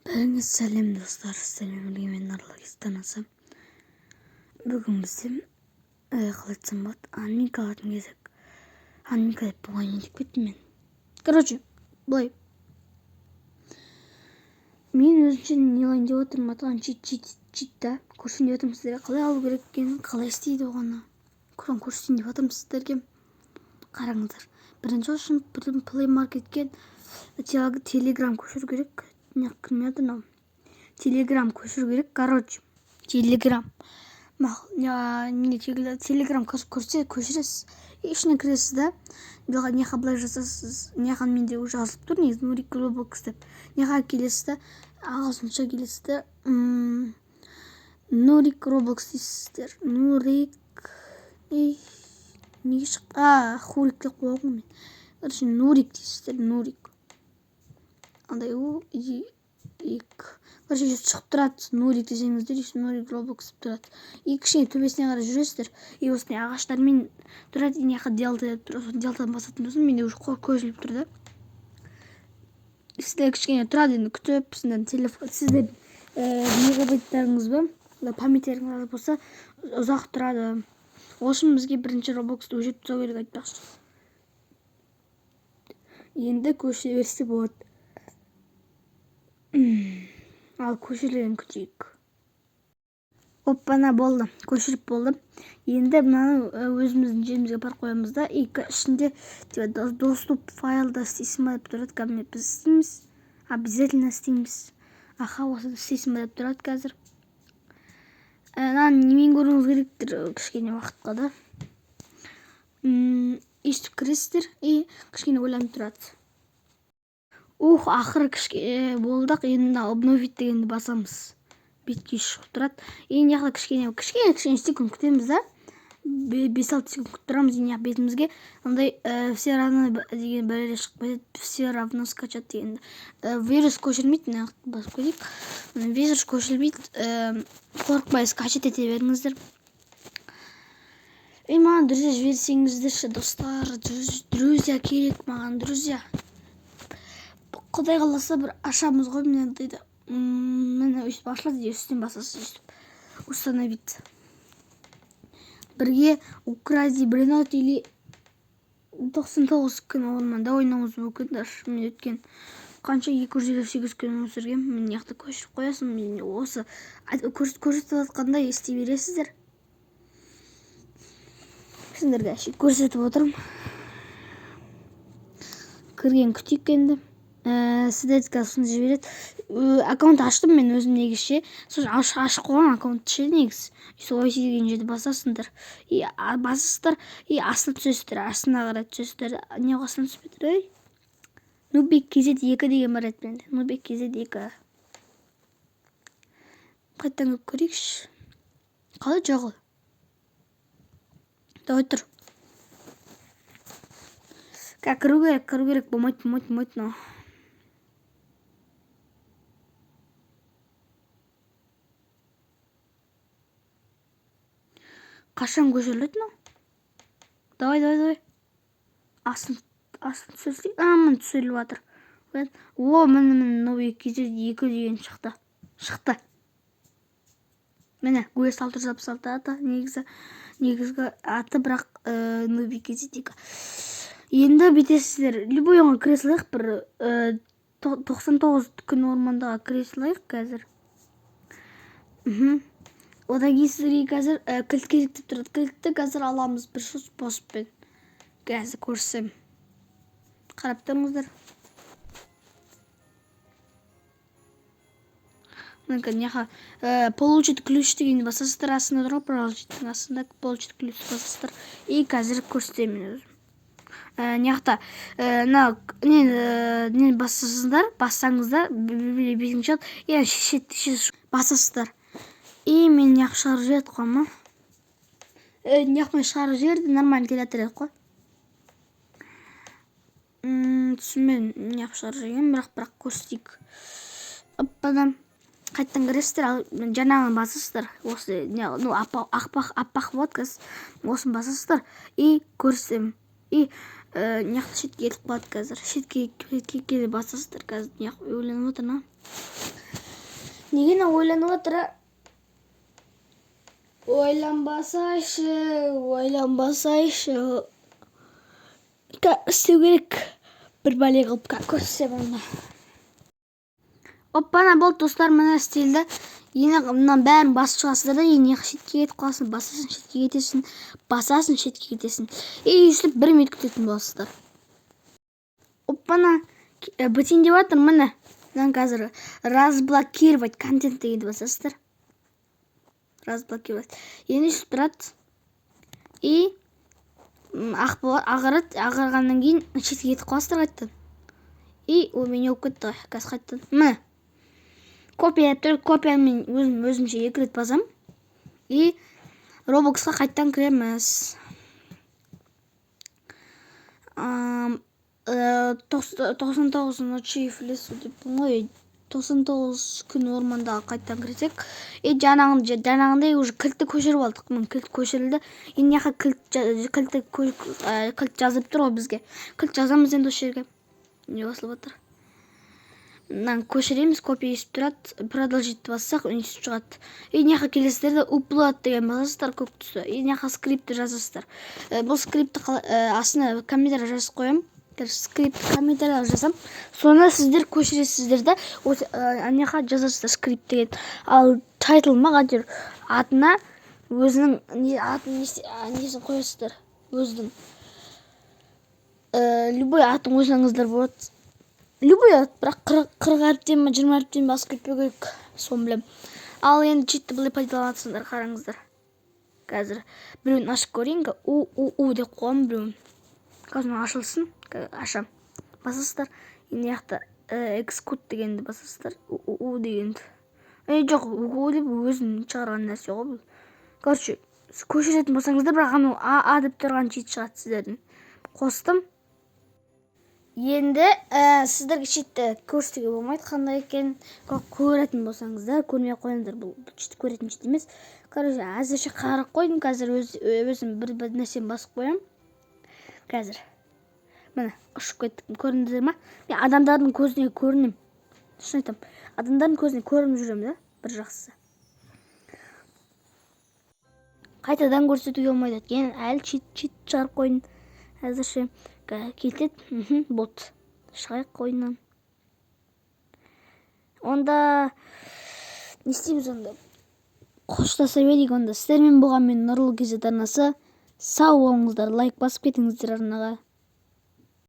Бәріңе сәлем, достар! Сіздермен бірге мен, Нарлаг арнасы. Бүгін бізде, қалай айтсам болады, админка алатын кезек. Админка деп болған не деп кеттім мен. Короче, былай, мен өзімше не алайын деп отырмын, атаған чит, чит, чит та көрсетейін деп отырмын сіздерге, қалай алу керек екенін, қалай істейді, оғаны көрсетейін деп жатырмын сіздерге. Қараңыздар, бірінші үшін Play Marketке Телеграм көшіру керек. Не кірмей жатыр мынау. Телеграм көшіру керек. Короче, Телеграм не, Телеграм көрсе, көшіресіз и ішіне кіресіз да, неға былай жазасыз. Неға менде уже жазылып тұр негізі, Нурик Роблокс деп. Неға келесіз да, ағылшынша келесіз да, Нурик Роблокс дейсіздер. Нурик, ей, неге шықты? А, хурик деп қойған ғой мен. Короче, Нурик дейсіздер, Нурик андай у и ик. Короче, шығып тұрады. Нурик десеңіздер, Нурик Роблокс деп тұрады. И кішкене төбесіне қарай жүресіздер, и осындай ағаштармен тұрады, и мына жаққа делта деп тұр. Соны делтаны басатын болсам, менде уже көшіріліп тұр да. Сіздер кішкене тұрады енді күтіп, сіздердің телефон, сіздер мегабайттарыңыз ба, памятьтеріңіз аз болса, ұзақ тұрады. Ол үшін бізге бірінші Роблоксты өшіріп тастау керек. Айтпақшы, енді көшіре берсе болады. Ал көшіргенін күтейік. Оппана, болды, көшіріп болды. Енді мынаны өзіміздің жерімізге апарып қоямыз да, и ішінде типа доступ файлда істейсің ба деп тұрады. Кәдімгі біз істейміз, обязательно істейміз. Аха, осыны істейсің ба деп тұрады қазір. Мынаны немен көруіңіз керектір кішкене уақытқа да. Өйстіп кіресіздер, и кішкене ойланып тұрады. Ух, ақыры кішкене болдық. Енді мына обновить дегенді басамыз, бетке шығып тұрады. И мына жақта кішкене, кішкене, кішкене секунд күтеміз да, 5-6 секунд күтіп тұрамыз. И мына бетімізге мындай все равно деген бәле шығып кетеді. Все равно скачать дегенді. Вирус көшірмейді. Мына жақты басып кетейік. Вирус көшірмейді, қорықпай скачать ете беріңіздер. Ей, маған друзья жіберсеңіздерші, достар. Друзья керек маған, друзья. Құдай қаласа, бір ашамыз ғой мынандайды. Міне, өйстіп ашылады, үстінен басасыз өйстіп, установить. Бірге укради брейнрот или 99 күн орманда ойнауымыз мүмкін. Даже мен өткен қанша, 258 күн өмір сүргенмін. Мына жақта көшіріп қоясың. Мен осы көрсетіп жатқандай істей бересіздер. Сендерге көрсетіп отырмын. Кірген күтейік енді. Сіздерді қазір сонда жібереді. Аккаунт аштым мен өзім негізі ше, сосын ашып қойған аккаунт ше негізі. Солай деген жерді басасыңдар, и басасыздар, и астына түсесіздер, астына қарай түсесіздер. Не, астына түспей тұр, ей. Нубик kz 2 деген бар еді менде, Нубик kz 2. Қайтадан кіріп көрейікші, қалай жоқ ол. Давай, тұр. Кіру керек, кіру керек. Болмайды, болмайды, болмайды мынау. Қашан көшіріледі мынау? Давай, давай, давай, астын, астын түсірсек. А, міне, түсіріліп жатыр. О, міне, міне, новый kz 2 деген шықты, шықты. Міне, Гуэс 666 аты негізі, негізгі аты, бірақ нубик kz 2. Енді бүйтесіздер, любой ға кіре салайық, бір 99 күн ормандаға кіре салайық қазір. Одан кейін сіздерге қазір кілт керек деп тұрады. Кілтті қазір аламыз бір способпен, қазір көрсем, қарап тұрыңыздар. Мына получить ключ дегенді басасыздар. Астында тұр ғой, получить астында получить ключ басасыздар, и қазір көрсетемін мен өзім. Мына жақта мына не басасыздар, бассаңыздар, бетіңіз шығады, и басасыздар. И мен мына жаққа шығарып жіберді ғой ма, мына жақпен шығарып жіберді, нормально келе жатыр едік қой. Түсінбедім, мына жаққа шығарып жіберген, бірақ көрсетейік. Оппадан қайтадан кіресіздер. Ал жаңағыны басасыздар, осы, ну, аппақ, аппақ болады қазір. Осыны басасыздар, и көрсетемін. И мына жақта шетке кетіп қалады қазір. Шетке басасыздар. Қазір мына жақта ойланып отыр. Неге мынау ойланып жатыр, а? Ойланбасайшы, ойланбасайшы. Істеу керек бір бәле қылып, көрсетемін онда. Оппана, болды, достар, міне, істелді. Енді мынаның бәрін басып шығасыздар да, енді шетке кетіп қаласың, басасың, шетке кетесің, басасың, шетке кетесің. И өйстіп бір минут күтетін боласыздар. Оппана, бітейін деп жатыр, міне. Мынаны қазір «разблокировать контент» дегенді басасыздар. Разблокировать. Енді өйстіп тұрады. И ақ болады, ағарады, ағарғаннан кейін шетке кетіп қаласыздар қайтадан. И ой, не болып кетті ғой қазір қайтадан? Міне, копия деп тұр. Копияны мен өзім өзімше екі рет басамын. И Роблоксқа қайтадан кіреміз. 99 ночей в лесу деппін ғой, 99 күн ормандағы, қайтадан кірсек. И жаңағындай уже кілтті көшіріп алдық. Міне, кілт көшірілді. Енді мына жаққа кілт, кілтті, кілт жазып тұр ғой бізге. Кілт жазамыз енді осы жерге. Не басылып жатыр? Мынаны көшіреміз, копия өйстіп тұрады. Продолжить бассақ, өйстіп шығады. И мына жаққа келесіздер де, upload деген басасыздар, көк түсті. И мына жаққа скриптті жазасыздар. Бұл скриптті астына комментарий жазып қоямын. Скрипт комментарий жазамын, соны сіздер көшіресіздер да, осы ана жаққа жазасыздар скрипт деген. Ал title ма, әйтеуір атына өзінің не атын, несін қоясыздар, өзінің любой атын қойсаңыздар болады, любой ат, бірақ 40 әріптен ма, 20 әріптен басып кетпеу керек, соны білемін. Ал енді читті былай пайдаланасыңдар. Қараңыздар, қазір біреуін ашып көрейін. У у у деп қоямын біреуін. Қазір мына ашылсын, ашамын. Басасыздар. Енді мына жақта execute дегенді басасыздар, у у у дегенді. Жоқ, у у деп өзім шығарған нәрсе ғой бұл. Короче, көшіретін болсаңыздар, бірақ анау а а деп тұрған чит шығады сіздердің. Қостым. Енді сіздерге читті көрсетуге болмайды қандай екенін. Көретін болсаңыздар, көрмей ақ қойыңыздар, бұл чит көретін чит емес. Короче, әзірше қарап қойдым. Қазір өзім бір нәрсені басып қоямын қазір. Міне, ұшып кеттік, көрдіңіздер ма? Мен адамдардың көзіне көрінемін, шын айтамын, адамдардың көзіне көрініп жүремін да. Бір жақсысы, қайтадан көрсетуге болмайды, өйткені әлі чит шығарып қойдым. Әзірше кетеді. Болды, шығайық ойыннан. Онда не істейміз? Онда қоштаса берейік. Онда сіздермен болған мен, Нұрлы KZ арнасы. Сау болыңыздар, лайк басып кетіңіздер арнаға.